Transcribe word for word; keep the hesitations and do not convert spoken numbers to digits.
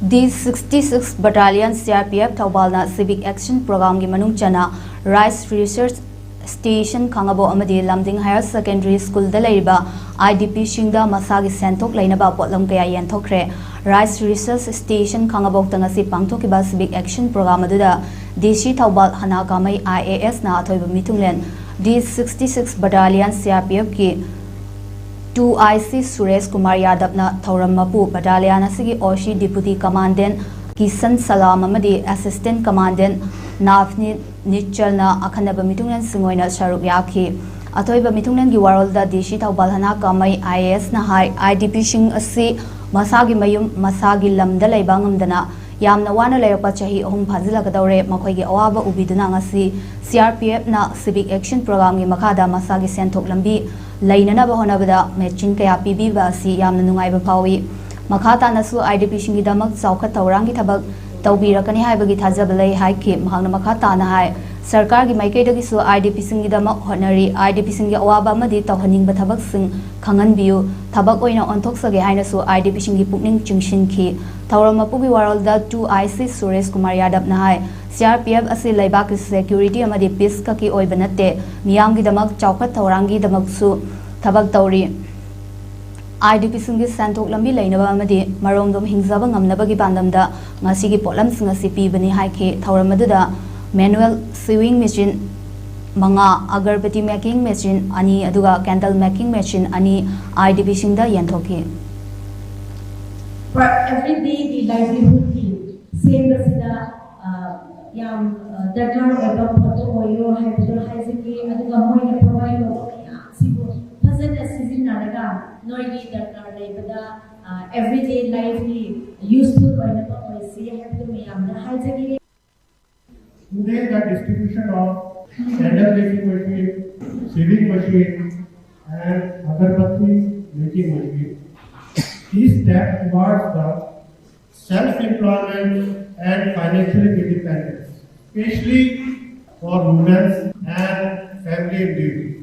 D sixty six Battalion C R P F ꯊꯧꯕꯥꯜꯅ Civic Action Programꯒꯤ ꯃꯅꯨꯡ ꯆꯟꯅ Rice Research Station ꯈꯥꯡꯉꯕꯣꯛ ꯑꯃꯗꯤ ꯂꯝꯗꯤꯡ Higher Secondary Schoolꯗ ꯂꯩꯔꯤꯕ IDPꯁꯤꯡꯗ ꯃꯁꯥꯒꯤ ꯁꯦꯟꯊꯣꯛ ꯂꯩꯅꯕ ꯄꯣꯠꯂꯝ ꯀꯌꯥ ꯌꯦꯟꯊꯣꯛꯈ꯭ꯔꯦ꯫ Rice Research Station ꯈꯥꯡꯉꯕꯣꯛꯇ ꯉꯁꯤ ꯄꯥꯡꯊꯣꯛꯈꯤꯕ Civic Action Program ꯑꯗꯨꯗ DC ꯊꯧꯕꯥꯜ ꯍꯅꯥ ꯀꯥꯃꯩ IASꯅ ꯑꯊꯣꯏꯕ ꯃꯤꯊꯨꯡꯂꯦꯟ D sixty six Battalion C R P Fꯀꯤ two I C Suresh Kumar ꯌꯥꯗꯕꯅ ꯊꯧꯔꯝ ꯃꯄꯨ, ꯕꯇꯥꯂꯤꯌꯥꯟ ꯑꯁꯤꯒꯤ OC Deputy Commandant ꯀꯤꯁꯟ ꯁꯂꯥꯝ ꯑꯃꯗꯤ Assistant Commandant ꯅꯥꯚꯅꯤꯠ ꯅꯤꯆꯜꯅ ꯑꯈꯟꯅꯕ ꯃꯤꯊꯨꯡꯂꯦꯟꯁꯤꯡ ꯑꯣꯏꯅ ꯁꯔꯨꯛ ꯌꯥꯈꯤ꯫ ꯑꯊꯣꯏꯕ ꯃꯤꯊꯨꯡꯂꯦꯟꯒꯤ ꯋꯥꯔꯣꯜꯗ DC ꯊꯧꯕꯥꯜ ꯍꯅꯥ ꯀꯥꯃꯩ IASꯅ ꯍꯥꯏ, IDPꯁꯤꯡ ꯑꯁꯤ ꯃꯁꯥꯒꯤ ꯃꯌꯨꯝ, ꯃꯁꯥꯒꯤ ꯂꯝꯗ ꯂꯩꯕ ꯉꯝꯗꯅ ꯌꯥꯝꯅ ꯋꯥꯅ ꯂꯩꯔꯛꯄ ꯆꯍꯤ ꯑꯍꯨꯝ ꯐꯥꯖꯤꯜꯂꯛꯀꯗꯧꯔꯦ꯫ ꯃꯈꯣꯏꯒꯤ ꯑꯋꯥꯕ ꯎꯕꯤꯗꯨꯅ ꯉꯁꯤ CRPFꯅ Civic Action Programꯒꯤ ꯃꯈꯥꯗ ꯃꯁꯥꯒꯤ ꯁꯦꯟꯊꯣꯛ ꯂꯝꯕꯤ ꯂꯩꯅꯅꯕ ꯍꯣꯠꯅꯕꯗ ꯃꯦꯆꯤꯟ ꯀꯌꯥ ꯄꯤꯕꯤꯕ ꯑꯁꯤ ꯌꯥꯝꯅ ꯅꯨꯡꯉꯥꯏꯕ ꯐꯥꯎꯏ꯫ ꯃꯈꯥ ꯇꯥꯅꯁꯨ IDPꯁꯤꯡꯒꯤꯗꯃꯛ ꯆꯥꯎꯈꯠ ꯊꯧꯔꯥꯡꯒꯤ ꯊꯕꯛ ꯇꯧꯕꯤꯔꯛꯀꯅꯤ ꯍꯥꯏꯕꯒꯤ ꯊꯥꯖꯕ ꯂꯩ ꯍꯥꯏꯈꯤ꯫ ꯃꯍꯥꯛꯅ ꯃꯈꯥ ꯇꯥꯅ ꯍꯥꯏ, ꯁꯔꯀꯥꯔꯒꯤ ꯃꯥꯏꯀꯩꯗꯒꯤꯁꯨ IDPꯁꯤꯡꯒꯤꯗꯃꯛ ꯍꯣꯠꯅꯔꯤ꯫ IDPꯁꯤꯡꯒꯤ ꯑꯋꯥꯕ ꯑꯃꯗꯤ ꯇꯧꯍꯟꯅꯤꯡꯕ ꯊꯕꯛꯁꯤꯡ ꯈꯪꯍꯟꯕꯤꯌꯨ꯫ ꯊꯕꯛ ꯑꯣꯏꯅ ꯑꯣꯟꯊꯣꯛꯆꯒꯦ ꯍꯥꯏꯅꯁꯨ IDPꯁꯤꯡꯒꯤ ꯄꯨꯛꯅꯤꯡ ꯆꯤꯡꯁꯤꯟꯈꯤ꯫ ꯊꯧꯔꯝ ꯃꯄꯨꯒꯤ ꯋꯥꯔꯣꯜꯗ two I C Suresh Kumar ꯌꯥꯗꯕꯅ high, CRPF ꯑꯁꯤ ꯂꯩꯕꯥꯛꯀꯤ security ꯑꯃꯗꯤ peace ꯈꯛꯀꯤ ꯑꯣꯏꯕ ꯅꯠꯇꯦ, ꯃꯤꯌꯥꯝꯒꯤꯗꯃꯛ ꯆꯥꯎꯈꯠ ꯊꯧꯔꯥꯡꯒꯤꯗꯃꯛꯁꯨ ꯊꯕꯛ ꯇꯧꯔꯤ꯫ IDPꯁꯤꯡꯒꯤ ꯁꯦꯟꯊꯣꯛ ꯂꯝꯕꯤ ꯂꯩꯅꯕ ꯑꯃꯗꯤ ꯃꯔꯣꯝꯗꯣꯝ ꯍꯤꯡꯖꯕ ꯉꯝꯅꯕꯒꯤ ꯄꯥꯟꯗꯝꯗ ꯉꯁꯤꯒꯤ ꯄꯣꯠꯂꯝꯁꯤꯡ ꯑꯁꯤ ꯄꯤꯕꯅꯤ ꯍꯥꯏꯈꯤ꯫ ꯊꯧꯔꯝ ꯑꯗꯨꯗ manual sewing machine ꯃꯉꯥ, ꯑꯒꯔꯕꯇꯤ making machine ꯑꯅꯤ, ꯑꯗꯨꯒ candle making machine ꯑꯅꯤ IDPꯁꯤꯡꯗ ꯌꯦꯟꯊꯣꯛꯈꯤ꯫ For everyday ꯒꯤ livelihood ꯀꯤ ꯁꯦꯝꯕꯁꯤꯗ, ꯑ, ꯌꯥꯝ, ꯑ, ꯗꯔꯀꯥꯔ ꯑꯣꯏꯕ ꯄꯣꯠꯇꯣ ꯑꯣꯏꯌꯣ ꯍꯥꯏꯕꯗꯣ ꯍꯥꯏꯖꯒꯦ꯫ ꯑꯗꯨꯒ ꯃꯣꯏꯅ provide ꯇꯧꯕ ꯃꯌꯥꯝꯁꯤꯕꯨ ꯐꯖꯅ ꯁꯤꯖꯤꯟꯅꯔꯒ ꯅꯣꯏꯒꯤ ꯗꯔꯀꯥꯔ ꯂꯩꯕꯗ, ꯑ, everyday life ꯀꯤ useful ꯑꯣꯏꯅꯕ ꯑꯣꯏꯁꯤ ꯍꯥꯏꯕꯗꯨ ꯃꯌꯥꯝꯗ ꯍꯥꯏꯖꯒꯦ꯫ Today, the distribution of candle making machine, sewing machine, and agarbatti making machine is step towards the self-employment and financial independence, especially for women and family individuals.